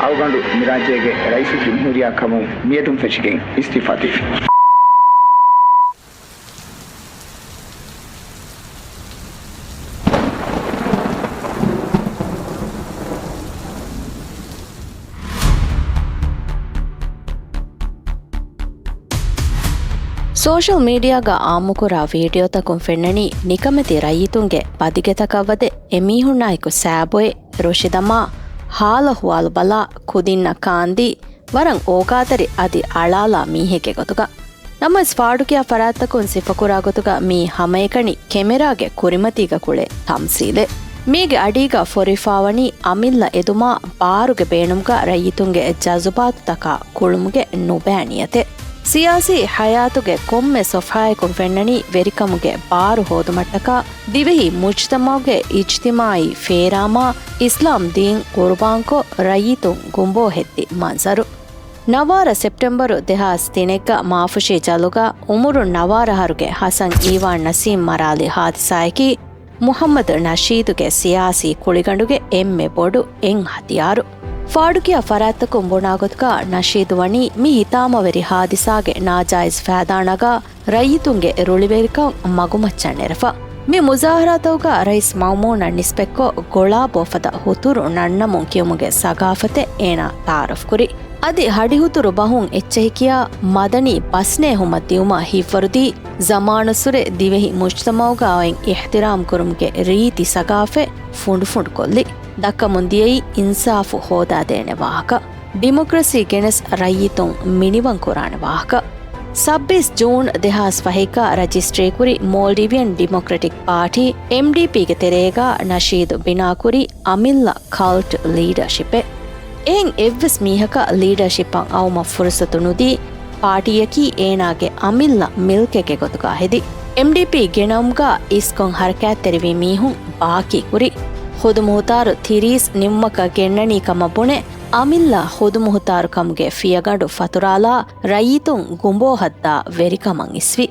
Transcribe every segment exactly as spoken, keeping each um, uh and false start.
އަޅުގަނޑު މިރާއްޖޭގެ ރައީސުލްޖުމްހޫރިއްޔާ ކަމުން މިއަދުން ފެށިގެން އިސްތިއުފާ ދީފި. ސޯޝަލް މީޑިއާގަ އާއްމުކުރާ ވީޑިއޯތަކުން ފެންނަނީ ނިކަމެތި ރައްޔިތުންގެ ބަދިގެތަކަށް ވަދެ އެމީހުންނާއެކު ސައިބޮއެ ރޮށިދަމާ، ހާލު އަހުވާލު ބަލާ، ކުދިންނަށް ކާންދީ، ވަރަށް އޯގާތެރި އަދި އަޅާލާ މީހެއްގެ ގޮތުގަ. ނަމަވެސް ފާޑުކިޔާ ފަރާތްތަކުން ސިފަކުރާ ގޮތުގަ މީ ހަމައެކަނި ކެމެރާގެ ކުރިމަތީގަ ކުޅޭ ތަމްސީލެއް. މީގެ އަޑީގަ ފޮރިފާވަނީ އަމިއްލަ އެދުމާ ބާރުގެ ބޭނުމުގަ ރައްޔިތުންގެ ޖަޒުބާތުތަކާ ކުޅުމުގެ ނުބައި ނިޔަތެއް. ސިޔާސީ ހަޔާތުގެ ކޮންމެ ސޮފްހާއަކުން ފެންނަނީ ވެރިކަމުގެ ބާރު ހޯދުމަށްޓަކާ ދިވެހި މުޖްތަމަޢުގެ އިޖްތިމާޢީ ފޭރާމާ އިސްލާމް ދީން ޤުރުބާންކޮށް ރައްޔިތުން ގުނބޯ ހެއްދި މަންޒަރު. ނަވާރަ ސެޕްޓެމްބަރު ދެހާސް ތިނެއްގަ މާފުށީ ޖަލުގަ އުމުރުން ނަވާރަ އަހަރުގެ ހަސަން އީވާން ނަސީމް މަރާލި ހާދިސާއަކީ، މުޙައްމަދު ނަޝީދުގެ ސިޔާސީ ކުޅިގަނޑުގެ އެންމެ ބޮޑު އެއް ހަތިޔާރު. ފާޑުކިޔާ ފަރާތްތަކުން ބުނާ ގޮތުގަ ނަޝީދު ވަނީ މި ހިތާމަވެރި ހާދިސާގެ ނާޖާއިޒް ފައިދާ ނަގާ ރައްޔިތުންގެ ރުޅިވެރިކަން މަގުމައްޗަށް ނެރެފަ. މި މުޒާހަރާތަކުގަ ރައީސް މައުމޫނަށް ނިސްބަތްކޮށް ގޮޅާ ބޯފަދަ ހުތުރު ނަންނަމުން ކިޔުމުގެ ސަގާފަތެއް އޭނާ ތަޢާރަފްކުރި. އަދި ހަޑިހުތުރު ބަހުން އެއްޗެހި ކިޔާ މަދަނީ ބަސްނޭހުމަށް ދިއުމަށް ހިތްވަރުދީ، ޒަމާނުއްސުރެ ދިވެހި މުޖްތަމަޢުގަ އޮތް އިޙްތިރާމް ކުރުމުގެ ރީތި ސަގާފަތް ފުނޑުފުނޑުކޮށްލި. ދައްކަމުން ދިޔައީ އިންސާފު ހޯދާދޭނެ ވާހަކަ، ޑިމޮކްރަސީ ގެނެސް ރައްޔިތުން މިނިވަން ކުރާނެ ވާހަކަ. ސައްބީސް ޖޫން ދެހާސް ފަހެއްގަ ރަޖިސްޓްރީކުރި މޯލްޑިވިއަން ޑިމޮކްރެޓިކް ޕާޓީ، އެމްޑީޕީގެ ތެރޭގަ ނަޝީދު ބިނާކުރި އަމިއްލަ ކަލްޓް ލީޑަރޝިޕެއް. އެހެން އެއްވެސް މީހަކަށް ލީޑަރޝިޕަށް އައުމަށް ފުރުސަތު ނުދީ، ޕާޓީއަކީ އޭނާގެ އަމިއްލަ މިލްކެއްގެ ގޮތުގަ ހެދި. އެމްޑީޕީ ގެނައުމުގަ އިސްކޮށް ހަރަކާތްތެރިވި މީހުން ބާކީ ކުރި. ޚުދުމުހުތާރު ތިރީސް ނިމުމަކަށް ގެންނަނީ ކަމަށް ބުނެ، އަމިއްލަ ޚުދުމުހުތާރު ކަމުގެ ފިޔަގަނޑު ފަތުރާލާ ރައްޔިތުން ގުނބޯ ހައްދާ ވެރިކަމަށް އިސްވި.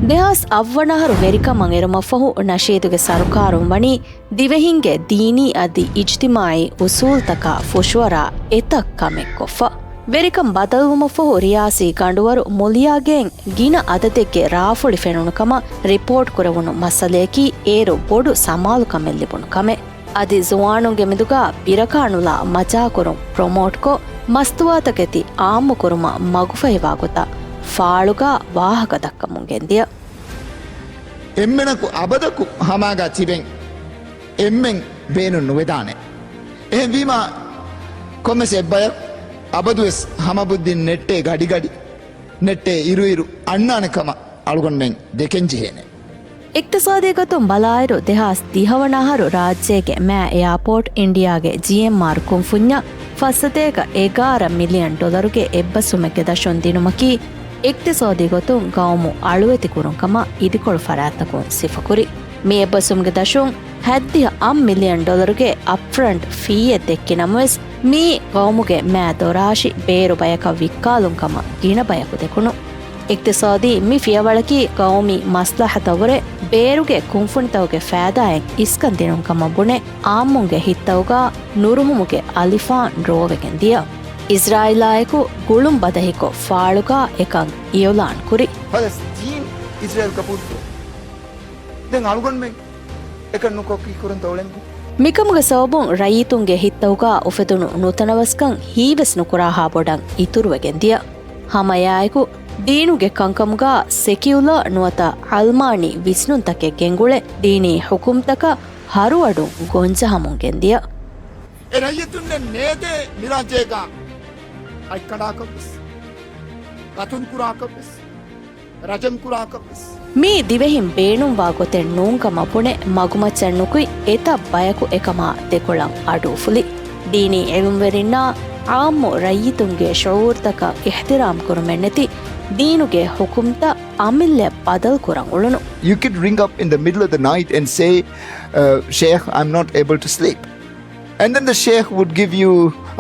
ދެހާސް އަށްވަނަ އަހަރު ވެރިކަމަށް އެރުމަށްފަހު ނަޝީދުގެ ސަރުކާރުން ވަނީ ދިވެހިންގެ ދީނީ އަދި އިޖްތިމާޢީ އުސޫލްތަކާ ފުށުއަރާ އެތައް ކަމެއް ކޮށްފަ. ވެރިކަން ބަދަލުވުމަށްފަހު ރިޔާސީ ގަނޑުވަރު މުލިޔާގެން ގިނަ އަދަދެއްގެ ރާފުޅި ފެނުނު ކަމަށް ރިޕޯޓް ކުރެވުނު މައްސަލަޔަކީ އޭރު ބޮޑު ސަމާލުކަމެއް ލިބުނު ކަމެއް. އަދި ޒުވާނުންގެ މެދުގަ ބިރަކާނުލާ މަޖާކުރުން ޕްރޮމޯޓްކޮށް، މަސްތުވާތަކެތި އާއްމުކުރުމަށް މަގުފަހިވާ ގޮތަށް ފާޅުގަ ވާހަކަ ދައްކަމުން ގެންދިޔަ. އެންމެނަކު އަބަދަކު ހަމާގަ ތިބެން އެންމެން ބޭނުން ނުވެދާނެ. އެހެންވީމަ، ކޮންމެސް އެއްބަޔަކު އަބަދުވެސް ހަމަބުއްދިން ނެއްޓޭ ގަޑިގަޑި، ނެއްޓޭ އިރުއިރު އަންނާނެ ކަމަށް އަޅުގަނޑުމެން ދެކެންޖެހޭނެ. އިޤްތިޞާދީ ގޮތުން ބަލާއިރު، ދެހާސް ދިހަވަނަ އަހަރު ރާއްޖޭގެ މޭ އެއާޕޯޓް އިންޑިއާގެ ޖީއެމްއާރް ކުންފުންޏަށް ފައްސަތޭކަ އެގާރަ މިލިއަން ޑޮލަރުގެ އެއްބަސްވުމެއްގެ ދަށުން ދިނުމަކީ، އިޤްތިޞާދީ ގޮތުން ގައުމު އަޅުވެތި ކުރުން ކަމަށް އިދިކޮޅު ފަރާތްތަކުން ސިފަކުރި. މި އެއްބަސްވުމުގެ ދަށުން ހަތްދިހަ އަށް މިލިއަން ޑޮލަރުގެ އަޕްފްރަންޓް ފީއެއް ދެއްކި ނަމަވެސް، މީ ގައުމުގެ މޭ ދޮރާށި ބޭރު ބަޔަކަށް ވިއްކާލުން ކަމަށް ގިނަ ބަޔަކު ދެކުނު. އިޤްތިޞާދީ މި ފިޔަވަޅަކީ ގައުމީ މަސްލަހަތަށްވުރެ ބޭރުގެ ކުންފުނިތަކުގެ ފައިދާއެއް އިސްކަން ދިނުން ކަމަށް ބުނެ، އާއްމުންގެ ހިތްތަކުގަ ނުރުހުމުގެ އަލިފާން ރޯވެގެން ދިޔަ. އިސްރާއީލާއެކު ގުޅުން ބަދަހިކޮށް ފާޅުގަ އެކަން އިއުލާން ކުރި. ފަލަސްތީން އިސްރާއީލް ގަބޫލުކުރޭ. ދެން އަޅުގަނޑުމެން އެކަން ނުކޮށް ކީކުރަންތަ އުޅެންވީ؟ މިކަމުގެ ސަބަބުން ރައްޔިތުންގެ ހިތްތަކުގަ އުފެދުނު ނުތަނަވަސްކަން ހީވެސް ނުކުރާހާ ބޮޑަށް އިތުރުވެގެން ދިޔަ. ހަމައެއާއެކު، ދީނުގެ ކަންކަމުގަ ސެކިއުލާ ނުވަތަ އަލްމާނީ ވިސްނުންތަކެއް ގެންގުޅެ، ދީނީ ޙުކުމްތަކަށް ހަރުއަޑުން ގޮންޖަހަމުން ގެންދިޔަ. އެ ރައްޔިތުންނެއް ނޭދޭ މިރާއްޖޭގަ އަތްކަނޑާކަށްވެސް، ގަތުން ކުރާކަށްވެސް، ރަޖަމް ކުރާކަށްވެސް. މީ ދިވެހިން ބޭނުންވާ ގޮތެއް ނޫން ކަމަށް ބުނެ، މަގުމައްޗަށް ނުކުތް އެތައް ބަޔަކު އެކަމާ ދެކޮޅަށް އަޑުއުފުލި. ދީނީ އިލްމުވެރިންނާ އާއްމު ރައްޔިތުންގެ ޝުޢޫރުތަކަށް އިޙްތިރާމް ކުރުމެއްނެތި، ދީނުގެ ޙުކުމްތައް އަމިއްލައަށް ބަދަލު ކުރަން އުޅުނު. You could ring up in the middle of the night and say, uh, "Sheikh, I'm not able to sleep." And then the sheikh would give you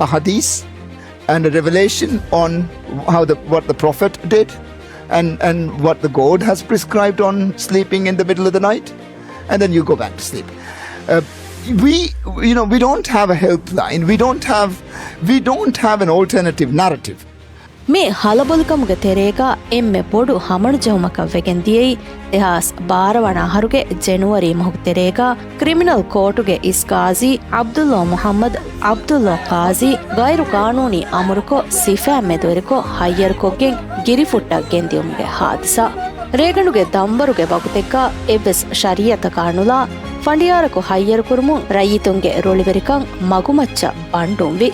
a hadith and a revelation on how the, what the Prophet did and, and what the God has prescribed on sleeping in the middle of the night. And then you go back to sleep. Uh, We, you know, we don't have a helpline. We don't have, we don't have an alternative narrative. މި ހަލަބޮލިކަމުގެ ތެރޭގަ އެންމެ ބޮޑު ހަމަނުޖެހުމަކަށް ވެގެން ދިޔައީ، ދެހާސް ބާރަ ވަނަ އަހަރުގެ ޖެނުއަރީ މަހުގެ ތެރޭގަ ކްރިމިނަލް ކޯޓުގެ އިސް ގާޒީ ޢަބްދުﷲ މުޙައްމަދު ޢަބްދުﷲ ޤާޒީ ޣައިރު ޤާނޫނީ އަމުރުކޮށް، ސިފައިން މެދުވެރިކޮށް ހައްޔަރުކޮށްގެން ގިރިފުއްޓަށް ގެންދިއުމުގެ ހާދިސާ. ރޭގަނޑުގެ ދަންވަރުގެ ވަގުތެއްގަ އެއްވެސް ޝަރީޢަތަކާ ނުލާ، ފަނޑިޔާރަކު ހައްޔަރުކުރުމުން ރައްޔިތުންގެ ރުޅިވެރިކަން މަގުމައްޗަށް ބަންޑުންވި.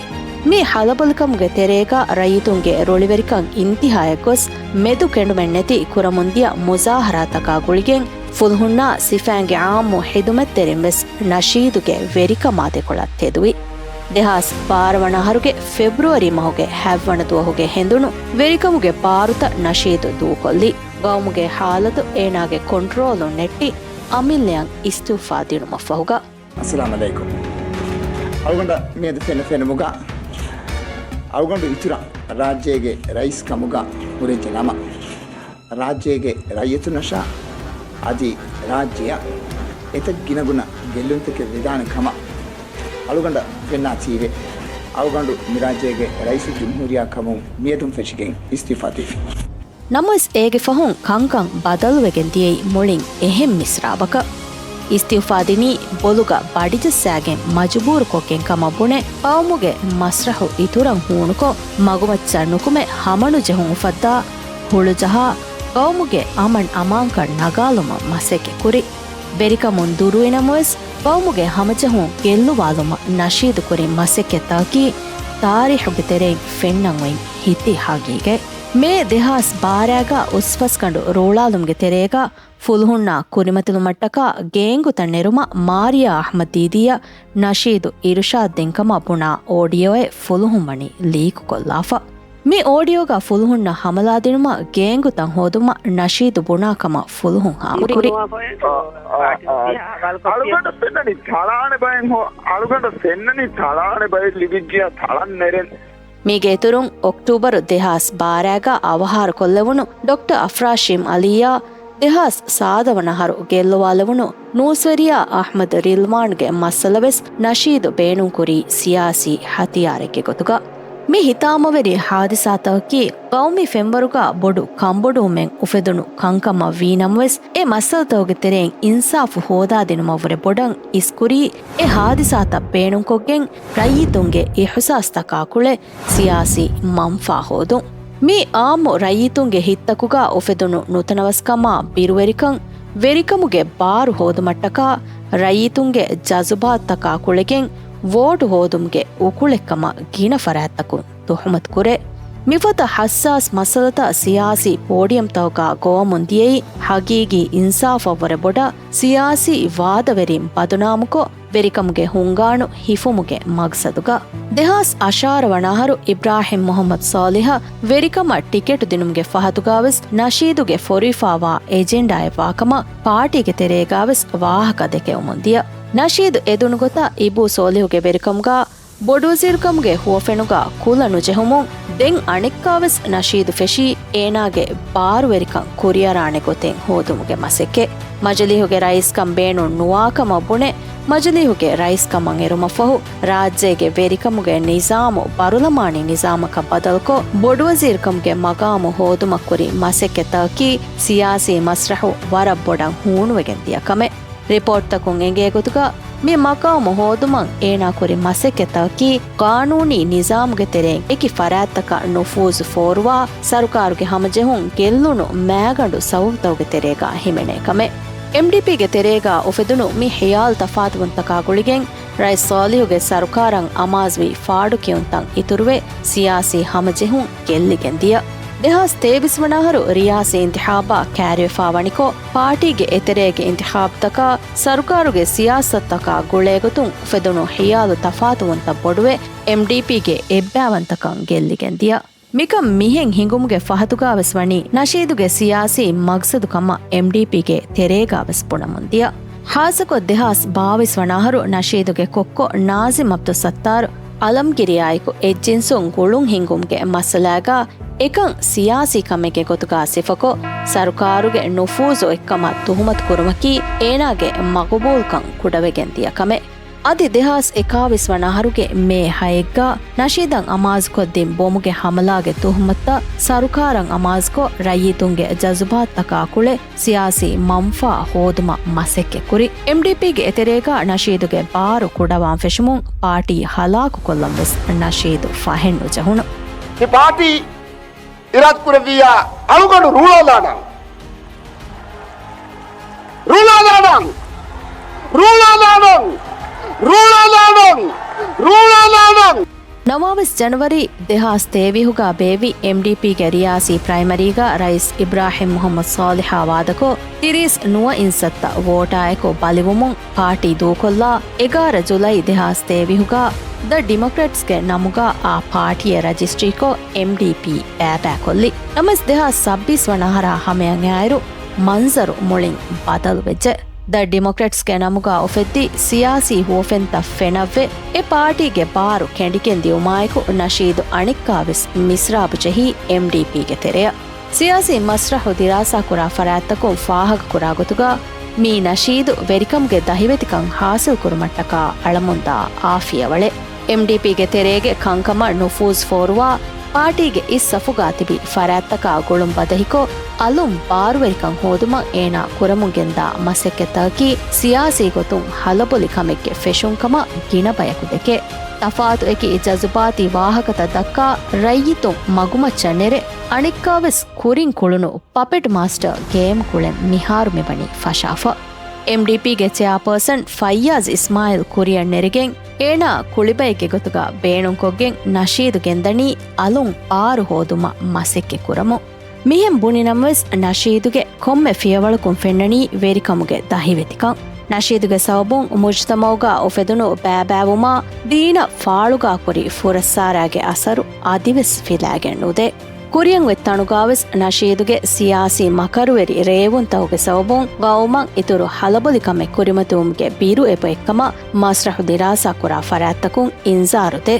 މި ހަލަބޮލިކަމުގެ ތެރޭގަ ރައްޔިތުންގެ ރުޅިވެރިކަން އިންތިހާއަށް ގޮސް، މެދު ކެނޑުމެއްނެތި ކުރަމުންދިޔަ މުޒާހަރާތަކާ ގުޅިގެން، ފުލުހުންނާ ސިފައިންގެ ޢާއްމު ޚިދުމަތްތެރިން ވެސް ނަޝީދުގެ ވެރިކަމާ ދެކޮޅަށް ތެދުވި. ދެހާސް ބާރަ ވަނަ އަހަރުގެ ފެބްރުއަރީ މަހުގެ ހަތްވަނަ ދުވަހުގެ ހެނދުނު ވެރިކަމުގެ ބާރުތައް ނަޝީދު ދޫކޮށްލި. ގައުމުގެ ޙާލަތު އޭނާގެ ކޮންޓްރޯލުން ނެއްޓި، އަމިއްލައަށް އިސްތިއުފާ ދިނުމަށްފަހުގަ. އައްސަލާމް ޢަލައިކުމް. އަޅުގަނޑަށް މިއަދު ފެންނަ ފެނުމުގަ އަޅުގަނޑު އިތުރަށް ރާއްޖޭގެ ރައީސް ކަމުގަ ހުރެއްޖެ ނަމަ، ރާއްޖޭގެ ރައްޔިތުންނަށާ އަދި ރާއްޖެއަށް އެތައް ގިނަގުނަ ގެއްލުންތަކެއް ވެދާނެ ކަމަށް އަޅުގަނޑަށް ފެންނާތީވެ، އަޅުގަނޑު މި ރާއްޖޭގެ ރައީސުލްޖުމްހޫރިއްޔާ ކަމުން މިއަދުން ފެށިގެން އިސްތިއުފާ ދިން. ނަމަވެސް އޭގެ ފަހުން ކަންކަން ބަދަލުވެގެން ދިޔައީ މުޅިން އެހެން މިސްރާބަކަށް. އިސްތިއުފާ ދިނީ ބޮލުގަ ބަޑިޖައްސާގެން މަޖުބޫރުކޮށްގެން ކަމަށް ބުނެ، ޤައުމުގެ މަސްރަޙު އިތުރަށް ހޫނުކޮށް، މަގުމައްޗަށް ނުކުމެ ހަމަނުޖެހުން އުފައްދާ ހުޅުޖަހާ، ޤައުމުގެ އަމަން އަމާންކަން ނަގާލުމަށް މަސައްކަތް ކުރި. ވެރިކަމުން ދުރުވި ނަމަވެސް، ޤައުމުގެ ހަމަޖެހުން ގެއްލުވާލުމަށް ނަޝީދު ކުރި މަސައްކަތްތަކަކީ ތާރީޚުގެ ތެރެއިން ފެންނަން އޮތް ހިތި ހަގީގަތް. މޭ ދެހާސް ބާރައިގަ އުސްފަސްގަނޑު ރޫޅާލުމުގެ ތެރޭގަ ފުލުހުންނާ ކުރިމަތިލުމަށްޓަކާ ގޭންގުތައް ނެރުމަށް މާރިޔާ އަޙްމަދު ދީދީއަށް ނަޝީދު އިރުޝާދު ދިން ކަމަށް ބުނާ އޯޑިއޯއެއް ފުލުހުން ވަނީ ލީކުކޮށްލާފަ. މި އޯޑިއޯގަ ފުލުހުންނަށް ހަމަލާދިނުމަށް ގޭންގުތައް ހޯދުމަށް ނަޝީދު ބުނާ ކަމަށް ފުލުހުން ހާމަކުރި. އަޅުގަނޑަށް ފެންނަނީ ތަޅާނެ ބައެއް ހޯ-، އަޅުގަނޑަށް ފެންނަނީ ތަޅާނެ ބައެއް ލިބިއްޖެޔާ ތަޅަން ނެރެން. މީގެ އިތުރުން އޮކްޓޫބަރު ދެހާސް ބާރައިގަ އަވަހާރަކޮށްލެވުނު ޑޮކްޓަރ އަފްރާޝީމް ޢަލީއާ، ދެހާސް ސާދަ ވަނަ އަހަރު ގެއްލުވާލެވުނު ނޫސްވެރިޔާ އަޙްމަދު ރިލްވާންގެ މައްސަލަވެސް ނަޝީދު ބޭނުންކުރީ ސިޔާސީ ހަތިޔާރެއްގެ ގޮތުގަ. މި ހިތާމަވެރި ހާދިސާތަކަކީ ޤައުމީ ފެންވަރުގަ ބޮޑު ކަންބޮޑުވުމެއް އުފެދުނު ކަންކަމަށް ވީ ނަމަވެސް، އެ މައްސަލަތަކުގެ ތެރެއިން އިންސާފު ހޯދާދިނުމަށްވުރެ ބޮޑަށް އިސްކުރީ، އެ ހާދިސާތައް ބޭނުންކޮށްގެން ރައްޔިތުންގެ އިޙުސާސްތަކާ ކުޅެ ސިޔާސީ މަންފާ ހޯދުން. މި އާއްމު ރައްޔިތުންގެ ހިތްތަކުގަ އުފެދުނު ނުތަނަވަސްކަމާ ބިރުވެރިކަން، ވެރިކަމުގެ ބާރު ހޯދުމަށްޓަކާ ރައްޔިތުންގެ ޖަޒުބާތުތަކާ ކުޅެގެން ވޯޓު ހޯދުމުގެ އުކުޅެއްކަމަށް ގިނަ ފަރާތްތަކުން ތުހުމަތު ކުރޭ. މިފަދަ ޙައްސާސް މައްސަލަތައް ސިޔާސީ ޕޯޑިއަމްތަކުގަ ގޮވަމުން ދިޔައީ ޙަޤީޤީ އިންސާފަށްވުރެ ބޮޑަށް ސިޔާސީ ވާދަވެރިން ބަދުނާމުކޮށް، ވެރިކަމުގެ ހުންގާނު ހިފުމުގެ މަގްސަދުގަ. ދެހާސް އަށާރަ ވަނަ އަހަރު އިބްރާހިމް މުޙައްމަދު ޞާލިޙަށް ވެރިކަމަށް ޓިކެޓު ދިނުމުގެ ފަހަތުގަވެސް ނަޝީދުގެ ފޮރުވިފާވާ އެޖެންޑާއެއް ވާކަމަށް ޕާޓީގެ ތެރޭގަވެސް ވާހަކަ ދެކެވެމުން ދިޔަ. ނަޝީދު އެދުނު ގޮތަށް އިބޫ ޞޯލިޙުގެ ވެރިކަމުގަ ބޮޑުވަޒީރުކަމުގެ ހުވަފެނުގަ ކުލަ ނުޖެހުމުން ދެން އަނެއްކާވެސް ނަޝީދު ފެށީ އޭނާގެ ބާރުވެރިކަން ކުރިއަރާނެ ގޮތެއް ހޯދުމުގެ މަސައްކަތް. މަޖިލީހުގެ ރައީސްކަން ބޭނުން ނުވާކަމަށް ބުނެ، މަޖިލީހުގެ ރައީސްކަމަށް އެރުމަށްފަހު، ރާއްޖޭގެ ވެރިކަމުގެ ނިޒާމު ބަރުލަމާނީ ނިޒާމަކަށް ބަދަލުކޮށް، ބޮޑުވަޒީރުކަމުގެ މަގާމު ހޯދުމަށް ކުރި މަސައްކަތްތަކަކީ ސިޔާސީ މަސްރަޙު ވަރަށް ބޮޑަށް ހޫނުވެގެން ދިޔަ ކަމެއް. ރިޕޯޓްތަކުން އެނގޭ ގޮތުގަ، މި މަގާމު ހޯދުމަށް އޭނާ ކުރި މަސައްކަތްތަކަކީ، ޤާނޫނީ ނިޒާމުގެ ތެރެއިން އެކި ފަރާތްތަކަށް ނުފޫޒު ފޯރުވާ، ސަރުކާރުގެ ހަމަޖެހުން ގެއްލުނު މައިގަނޑު ސަބަބުތަކުގެ ތެރޭގަ ހިމެނޭ ކަމެއް. އެމްޑީޕީގެ ތެރޭގަ އުފެދުނު މި ހިޔާލު ތަފާތުވުންތަކާ ގުޅިގެން، ރައީސް ޞާލިޙުގެ ސަރުކާރަށް އަމާޒުވި ފާޑުކިޔުންތައް އިތުރުވެ، ސިޔާސީ ހަމަޖެހުން ގެއްލިގެން ދިޔަ. ދެހާސް ތޭވީސް ވަނަ އަހަރު ރިޔާސީ އިންތިޚާބާ ކައިރިވެފާ ވަނިކޮށް، ޕާޓީގެ އެތެރޭގެ އިންތިޚާބުތަކާ ސަރުކާރުގެ ސިޔާސަތުތަކާ ގުޅޭގޮތުން އުފެދުނު ހިޔާލު ތަފާތުވުންތައް ބޮޑުވެ، އެމްޑީޕީގެ އެއްބައިވަންތަކަން ގެއްލިގެން ދިޔަ. މިކަން މިހެން ހިނގުމުގެ ފަހަތުގަވެސް ވަނީ ނަޝީދުގެ ސިޔާސީ މަގްސަދު ކަމަށް އެމްޑީޕީގެ ތެރޭގަވެސް ބުނަމުން ދިޔަ. ޚާއްޞަކޮށް ދެހާސް ބާވީސް ވަނަ އަހަރު ނަޝީދުގެ ކޮއްކޮ ނާޒިމް ޢަބްދުއްސައްތާރު ޢަލަމްގިރިއާއެކު އެއްޖިންސުން ގުޅުން ހިންގުމުގެ މައްސަލާގަ އެކަން ސިޔާސީ ކަމެއްގެ ގޮތުގަ ސިފަކޮށް، ސަރުކާރުގެ ނުފޫޒު އޮތްކަމަށް ތުހުމަތު ކުރުމަކީ އޭނާގެ މަގުބޫލުކަން ކުޑަވެގެން ދިޔަ ކަމެއް. އަދި ދެހާސް އެކާވީސް ވަނަ އަހަރުގެ މޭ ހައެއްގަ ނަޝީދަށް އަމާޒުކޮށްދިން ބޮމުގެ ހަމަލާގެ ތުހުމަތުތައް ސަރުކާރަށް އަމާޒުކޮށް، ރައްޔިތުންގެ ޖަޒުބާތުތަކާ ކުޅެ ސިޔާސީ މަންފާ ހޯދުމަށް މަސައްކަތްކުރި. އެމްޑީޕީގެ އެތެރޭގަ ނަޝީދުގެ ބާރު ކުޑަވާން ފެށުމުން ޕާޓީ ހަލާކުކޮށްލަން ވެސް ނަޝީދު ފަހެއްނުޖެހުނު. މި ޕާޓީ އިރާދަކުރެއްވިއްޔާ އަޅުގަނޑު ރޫޅާލާނަން. ރޫޅާލާނަން. ރޫޅާލާނަން. ރޫޅާލާނަން. ރޫޅާލާނަން. ނަވާވީސް ޖަނަވަރީ ދެހާސް ތޭވީހުގަ ބޭއްވި އެމްޑީޕީގެ ރިޔާސީ ޕްރައިމަރީގަ ރައީސް އިބްރާހިމް މުހައްމަދު ސޯލިހާ ވާދަކޮށް، ތިރީސް ނުވަ އިންސައްތަ ވޯޓާއެކު ބަލިވުމުން ޕާޓީ ދޫކޮށްލާ، އެގާރަ ޖުލައި ދެހާސް ތޭވީހުގަ ދަ ޑިމޮކްރެޓްސްގެ ނަމުގަ އާ ޕާޓީއެއް ރަޖިސްޓްރީކޮށް، އެމްޑީޕީ ބައިބައިކޮށްލި. ނަމަވެސް، ދެހާސް ސައްބީސް ވަނަ އަހަރާ ހަމަޔަށް އައިއިރު، މަންޒަރު މުޅިން ބަދަލުވެއްޖެ. ދަ ޑިމޮކްރެޓްސްގެ ނަމުގަ އުފެއްދި ސިޔާސީ ހުވަފެންތައް ފެނަށްވެ، އެ ޕާޓީގެ ބާރު ކެނޑިގެން ދިއުމާއެކު، ނަޝީދު އަނެއްކާވެސް މިސްރާބު ޖެހީ އެމްޑީޕީގެ ތެރެއަށް. ސިޔާސީ މަސްރަހު ދިރާސާކުރާ ފަރާތްތަކުން ފާހަގަކުރާ ގޮތުގަ، މީ ނަޝީދު ވެރިކަމުގެ ދަހިވެތިކަން ހާސިލްކުރުމަށްޓަކާ އަޅަމުންދާ އާ ފިޔަވަޅެއް. އެމްޑީޕީގެ ތެރޭގެ ކަންކަމަށް ނުފޫޒު ފޯރުވާ، ޕާޓީގެ އިސް ސަފުގާ ތިބި ފަރާތްތަކާ ގުޅުން ބަދަހިކޮށް، އަލުން ބާރުވެރިކަން ހޯދުމަށް އޭނާ ކުރަމުން ގެންދާ މަސައްކަތްތަކަކީ ސިޔާސީ ގޮތުން ހަލަބޮލި ކަމެއްގެ ފެށުން ކަމަށް ގިނަ ބަޔަކު ދެކޭ. ތަފާތު އެކި ޖަޒުބާތީ ވާހަކަތައް ދައްކާ ރައްޔިތުން މަގުމައްޗަށް ނެރެ، އަނެއްކާވެސް ކުރިން ކުޅުނު ޕަޕެޓް މާސްޓަރ ގޭމް ކުޅެން މިހާރު މިވަނީ ފަށާފަ. އެމްޑީޕީގެ ޗެއާޕާސަން ފައްޔާޒް އިސްމާއިލް ކުރިއަށް ނެރިގެން، އޭނާ ކުޅިބައެއްގެ ގޮތުގަ ބޭނުންކޮށްގެން ނަޝީދު ގެންދަނީ އަލުން ބާރު ހޯދުމަށް މަސައްކަތް ކުރަމުން. މިހެން ބުނި ނަމަވެސް، ނަޝީދުގެ ކޮންމެ ފިޔަވަޅަކުން ފެންނަނީ ވެރިކަމުގެ ދަހިވެތިކަން. ނަޝީދުގެ ސަބަބުން މުޖުތަމައުގަ އުފެދުނު ބައިބައިވުމާ ދީނަށް ފާޅުގަ ކުރި ފުރައްސާރާގެ އަސަރު އަދިވެސް ފިލާގެން ނުދޭ. ކުރިއަށް އޮތް ތަނުގަވެސް ނަޝީދުގެ ސިޔާސީ މަކަރުވެރި ރޭވުންތަކުގެ ސަބަބުން ގައުމަށް އިތުރު ހަލަބޮލި ކަމެއް ކުރިމަތިވުމުގެ ބިރު އެބައޮތްކަމަށް މަސްރަހު ދިރާސާ ކުރާ ފަރާތްތަކުން އިންޒާރު ދޭ.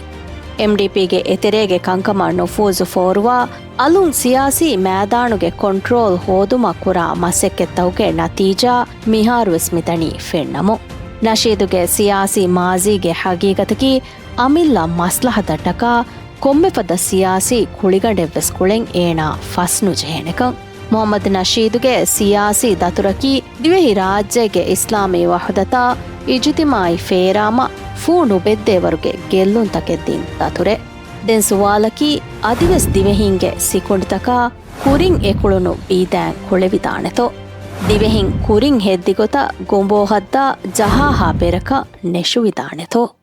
އެމްޑީޕީގެ އެތެރޭގެ ކަންކަމަށް ނުފޫޒު ފޯރުވާ، އަލުން ސިޔާސީ މައިދާނުގެ ކޮންޓްރޯލް ހޯދުމަށް ކުރާ މަސައްކަތްތަކުގެ ނަތީޖާ މިހާރުވެސް މިދަނީ ފެންނަމުން. ނަޝީދުގެ ސިޔާސީ މާޒީގެ ހަގީގަތަކީ އަމިއްލަ މަސްލަހަތަށްޓަކާ ކޮންމެފަދަ ސިޔާސީ ކުޅިގަނޑެއްވެސް ކުޅެން އޭނާ ފަސްނުޖެހޭނެކަން. މުހައްމަދު ނަޝީދުގެ ސިޔާސީ ދަތުރަކީ ދިވެހި ރާއްޖޭގެ އިސްލާމީ ވަޙުދަތާ އިޖުތިމާޢީ ފޭރާމަށް ފޫ ނުބެއްދޭވަރުގެ ގެއްލުންތަކެއް ދިން ދަތުރެއް. ދެން ސުވާލަކީ، އަދިވެސް ދިވެހީންގެ ސިކުނޑިތަކާ ކުރިން އެކުޅުނު ބީދާން ކުޅެވިދާނެތޯ؟ ދިވެހިން ކުރިން ހެއްދިގޮތަށް ގުނބޯހައްދާ ޖަހާހާ ބެރަކަށް ނެށުވިދާނެތޯ؟